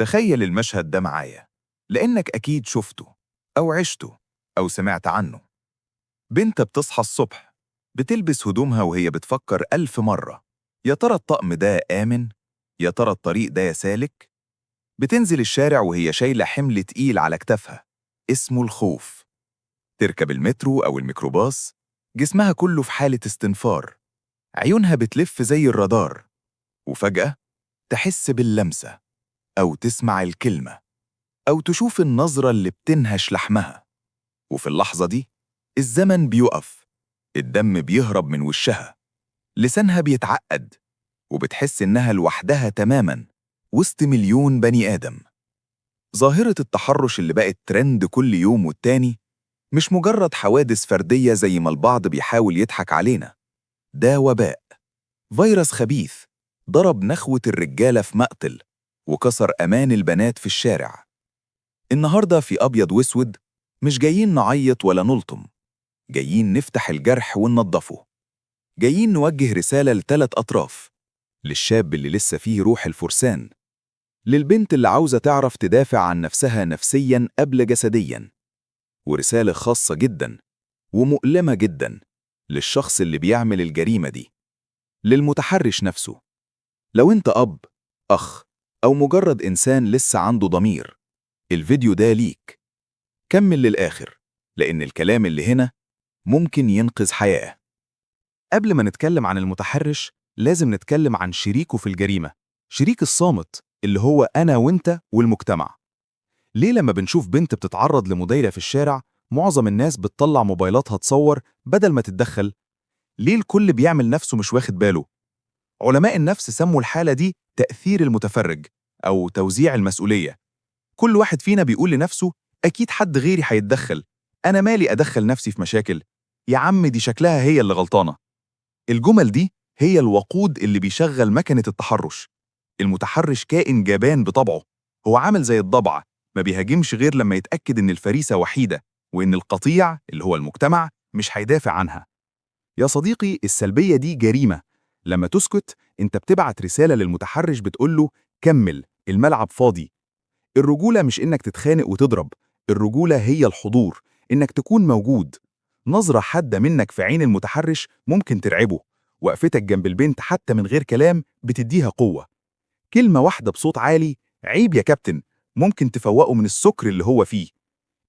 تخيل المشهد ده معايا، لأنك أكيد شفته أو عشته أو سمعت عنه. بنت بتصحى الصبح، بتلبس هدومها وهي بتفكر ألف مرة: يا ترى الطقم ده آمن؟ يا ترى الطريق ده سالك؟ بتنزل الشارع وهي شايلة حمل تقيل على كتافها اسمه الخوف. تركب المترو أو الميكروباص، جسمها كله في حالة استنفار، عيونها بتلف زي الرادار، وفجأة تحس باللمسة أو تسمع الكلمة أو تشوف النظرة اللي بتنهش لحمها. وفي اللحظة دي الزمن بيقف، الدم بيهرب من وشها، لسانها بيتعقد، وبتحس إنها لوحدها تماماً وسط مليون بني آدم. ظاهرة التحرش اللي بقت ترند كل يوم والتاني مش مجرد حوادث فردية زي ما البعض بيحاول يضحك علينا. ده وباء، فيروس خبيث ضرب نخوة الرجالة في مقتل وكسر أمان البنات في الشارع. النهاردة في أبيض وأسود مش جايين نعيط ولا نلطم، جايين نفتح الجرح وننضفه. جايين نوجه رسالة لثلاث أطراف: للشاب اللي لسه فيه روح الفرسان، للبنت اللي عاوزة تعرف تدافع عن نفسها نفسياً قبل جسدياً، ورسالة خاصة جداً ومؤلمة جداً للشخص اللي بيعمل الجريمة دي، للمتحرش نفسه. لو أنت أب، أخ، أو مجرد إنسان لسه عنده ضمير، الفيديو ده ليك. كمل للآخر، لأن الكلام اللي هنا ممكن ينقذ حياة. قبل ما نتكلم عن المتحرش، لازم نتكلم عن شريكه في الجريمة، شريك الصامت اللي هو أنا وإنت والمجتمع. ليه لما بنشوف بنت بتتعرض لمضايقة في الشارع، معظم الناس بتطلع موبايلاتها تصور بدل ما تتدخل؟ ليه الكل بيعمل نفسه مش واخد باله؟ علماء النفس سموا الحالة دي تأثير المتفرج أو توزيع المسؤولية. كل واحد فينا بيقول لنفسه: أكيد حد غيري هيتدخل، أنا مالي أدخل نفسي في مشاكل، يا عم دي شكلها هي اللي غلطانة. الجمل دي هي الوقود اللي بيشغل مكنة التحرش. المتحرش كائن جبان بطبعه، هو عامل زي الضبع، ما بيهاجمش غير لما يتأكد إن الفريسة وحيدة وإن القطيع اللي هو المجتمع مش هيدافع عنها. يا صديقي، السلبية دي جريمة. لما تسكت انت بتبعت رسالة للمتحرش بتقوله: كمل، الملعب فاضي. الرجولة مش إنك تتخانق وتضرب، الرجولة هي الحضور، إنك تكون موجود. نظرة حادة منك في عين المتحرش ممكن ترعبه، وقفتك جنب البنت حتى من غير كلام بتديها قوة. كلمة واحدة بصوت عالي، عيب يا كابتن، ممكن تفوقه من السكر اللي هو فيه.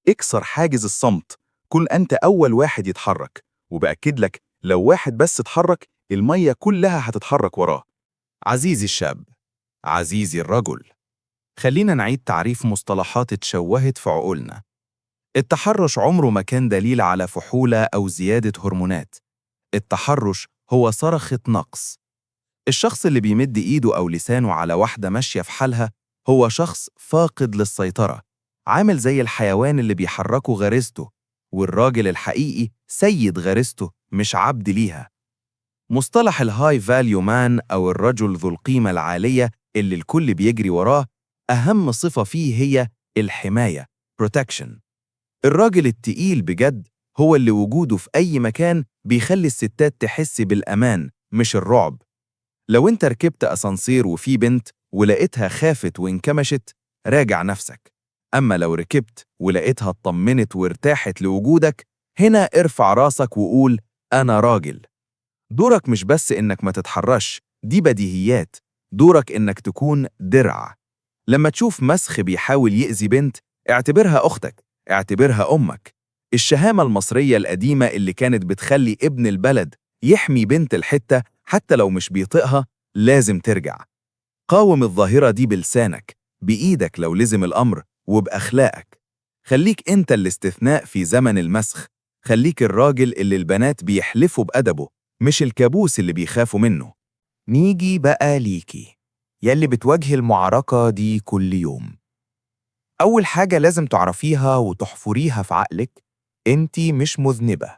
اكسر حاجز الصمت، كن أنت أول واحد يتحرك، وبأكد لك لو واحد بس اتحرك، المية كلها هتتحرك وراه. عزيزي الشاب، عزيزي الرجل، خلينا نعيد تعريف مصطلحات اتشوهت في عقولنا. التحرش عمره ما كان دليل على فحولة أو زيادة هرمونات. التحرش هو صرخة نقص. الشخص اللي بيمد إيده أو لسانه على واحدة ماشية في حالها هو شخص فاقد للسيطرة، عامل زي الحيوان اللي بيحركه غريزته، والراجل الحقيقي سيد غريزته مش عبد ليها. مصطلح ال high value man أو الرجل ذو القيمة العالية اللي الكل بيجري وراه، أهم صفة فيه هي الحماية، protection. الراجل التقيل بجد هو اللي وجوده في أي مكان بيخلي الستات تحس بالأمان مش الرعب. لو انت ركبت أسانسير وفي بنت ولقيتها خافت وانكمشت، راجع نفسك. أما لو ركبت ولقيتها اطمنت وارتاحت لوجودك، هنا ارفع راسك وقول: أنا راجل. دورك مش بس إنك ما تتحرش، دي بديهيات. دورك إنك تكون درع. لما تشوف مسخ بيحاول يأذي بنت، اعتبرها أختك، اعتبرها أمك. الشهامة المصرية القديمة اللي كانت بتخلي ابن البلد يحمي بنت الحتة حتى لو مش بيطيقها لازم ترجع. قاوم الظاهرة دي بلسانك، بإيدك لو لزم الأمر، وبأخلاقك. خليك أنت الاستثناء في زمن المسخ. خليك الراجل اللي البنات بيحلفوا بأدبه، مش الكابوس اللي بيخافوا منه. نيجي بقى ليكي يلي بتواجهي المعركة دي كل يوم. أول حاجة لازم تعرفيها وتحفريها في عقلك: انتي مش مذنبة.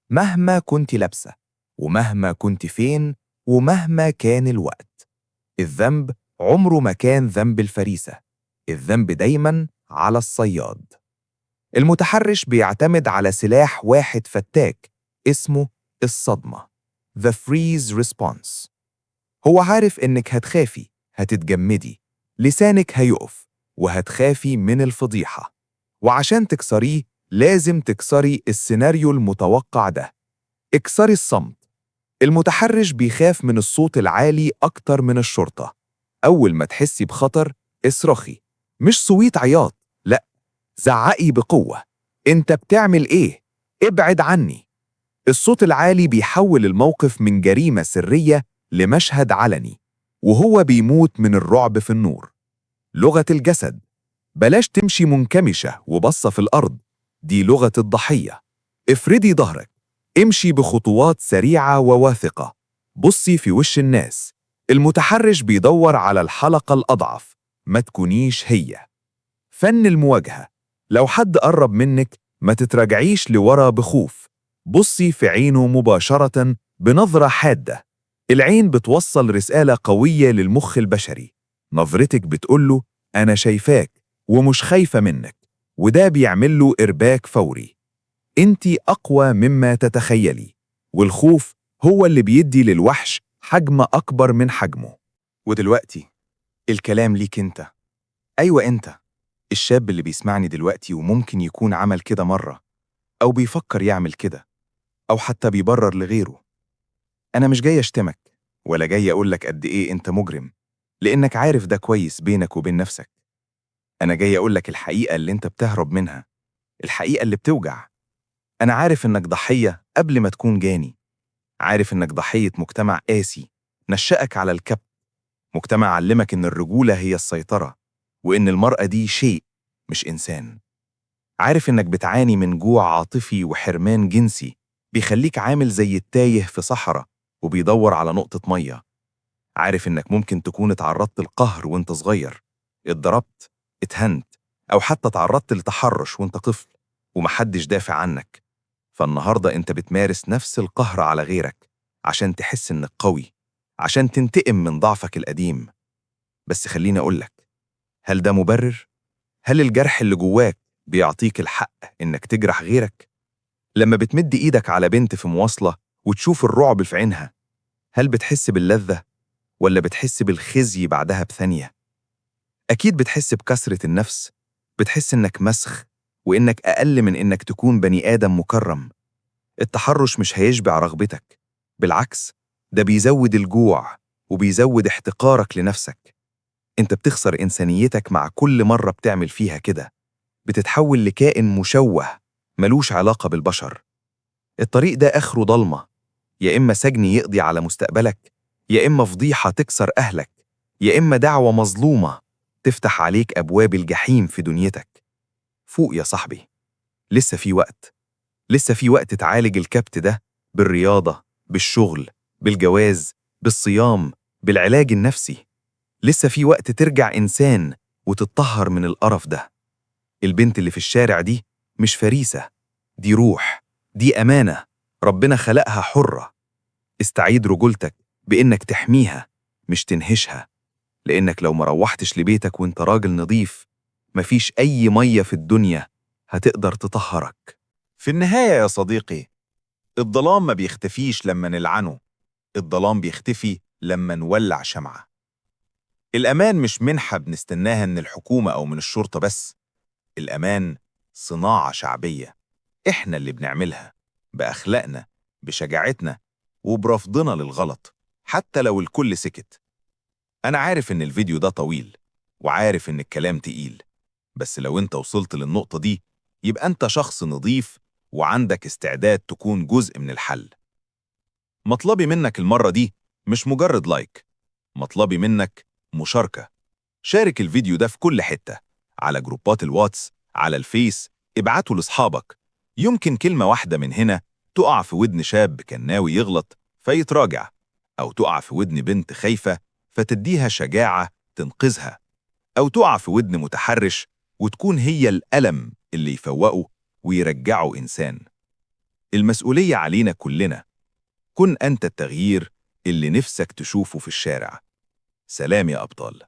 مهما كنت لابسة، ومهما كنت فين، ومهما كان الوقت، الذنب عمره ما كان ذنب الفريسة. الذنب دايما على الصياد. المتحرش بيعتمد على سلاح واحد فتاك اسمه الصدمة، The Freeze Response. هو عارف إنك هتخافي، هتتجمدي، لسانك هيقف. وهتخافي من الفضيحة. وعشان تكسريه لازم تكسري السيناريو المتوقع ده. اكسري الصمت. المتحرش بيخاف من الصوت العالي أكتر من الشرطة. أول ما تحسي بخطر اصرخي، مش صويت عياط، لأ، زعقي بقوة. أنت بتعمل إيه؟ ابعد عني. الصوت العالي بيحول الموقف من جريمة سرية لمشهد علني، وهو بيموت من الرعب في النور. لغة الجسد، بلاش تمشي منكمشة وبصة في الأرض، دي لغة الضحية. افردي ظهرك، امشي بخطوات سريعة وواثقة، بصي في وش الناس. المتحرش بيدور على الحلقة الأضعف، ما تكونيش هي. فن المواجهة، لو حد قرب منك ما تتراجعيش لورا بخوف، بصي في عينه مباشرة بنظرة حادة. العين بتوصل رسالة قوية للمخ البشري، نظرتك بتقوله أنا شايفاك ومش خايفة منك، وده بيعمله إرباك فوري. انتي أقوى مما تتخيلي، والخوف هو اللي بيدي للوحش حجم أكبر من حجمه. ودلوقتي الكلام ليك انت. أيوة انت، الشاب اللي بيسمعني دلوقتي وممكن يكون عمل كده مرة، أو بيفكر يعمل كده، أو حتى بيبرر لغيره. أنا مش جاي أشتمك ولا جاي أقولك قد إيه أنت مجرم، لأنك عارف ده كويس بينك وبين نفسك. أنا جاي أقولك الحقيقة اللي أنت بتهرب منها، الحقيقة اللي بتوجع. أنا عارف إنك ضحية قبل ما تكون جاني، عارف إنك ضحية مجتمع قاسي نشأك على الكبت، مجتمع علمك إن الرجولة هي السيطرة، وإن المرأة دي شيء مش إنسان. عارف إنك بتعاني من جوع عاطفي وحرمان جنسي بيخليك عامل زي التايه في صحراء وبيدور على نقطة مية. عارف إنك ممكن تكون اتعرضت للقهر وإنت صغير، اتضربت، اتهنت، أو حتى اتعرضت لتحرش وإنت طفل ومحدش دافع عنك. فالنهاردة إنت بتمارس نفس القهر على غيرك عشان تحس إنك قوي، عشان تنتقم من ضعفك القديم. بس خليني أقولك، هل ده مبرر؟ هل الجرح اللي جواك بيعطيك الحق إنك تجرح غيرك؟ لما بتمد إيدك على بنت في مواصلة وتشوف الرعب في عينها، هل بتحس باللذة ولا بتحس بالخزي بعدها بثانية؟ أكيد بتحس بكسرة النفس، بتحس إنك مسخ وإنك أقل من إنك تكون بني آدم مكرم. التحرش مش هيشبع رغبتك، بالعكس ده بيزود الجوع وبيزود احتقارك لنفسك. أنت بتخسر إنسانيتك مع كل مرة بتعمل فيها كده، بتتحول لكائن مشوه ملوش علاقة بالبشر. الطريق ده آخره ضلمة، يا إما سجن يقضي على مستقبلك، يا إما فضيحة تكسر أهلك، يا إما دعوة مظلومة تفتح عليك أبواب الجحيم في دنيتك. فوق يا صاحبي، لسه في وقت، لسه في وقت تعالج الكبت ده بالرياضة، بالشغل، بالجواز، بالصيام، بالعلاج النفسي. لسه في وقت ترجع إنسان وتتطهر من القرف ده. البنت اللي في الشارع دي مش فريسة، دي روح، دي أمانة ربنا خلقها حرة. استعيد رجولتك بإنك تحميها مش تنهشها، لإنك لو ما روحتش لبيتك وإنت راجل نظيف، مفيش أي مية في الدنيا هتقدر تطهرك. في النهاية يا صديقي، الظلام ما بيختفيش لما نلعنه، الظلام بيختفي لما نولع شمعة. الأمان مش منحة بنستناها من الحكومة أو من الشرطة بس، الأمان صناعة شعبية إحنا اللي بنعملها بأخلاقنا، بشجاعتنا، وبرفضنا للغلط حتى لو الكل سكت. أنا عارف إن الفيديو ده طويل، وعارف إن الكلام تقيل، بس لو أنت وصلت للنقطة دي يبقى أنت شخص نظيف وعندك استعداد تكون جزء من الحل. مطلبي منك المرة دي مش مجرد like، مطلبي منك مشاركة. شارك الفيديو ده في كل حتة، على جروبات الواتس، على الفيس، ابعته لأصحابك. يمكن كلمة واحدة من هنا تقع في ودن شاب كان ناوي يغلط فيتراجع، أو تقع في ودن بنت خايفة فتديها شجاعة تنقذها، أو تقع في ودن متحرش وتكون هي الألم اللي يفوقه ويرجعه إنسان. المسؤولية علينا كلنا. كن أنت التغيير اللي نفسك تشوفه في الشارع. سلام يا أبطال.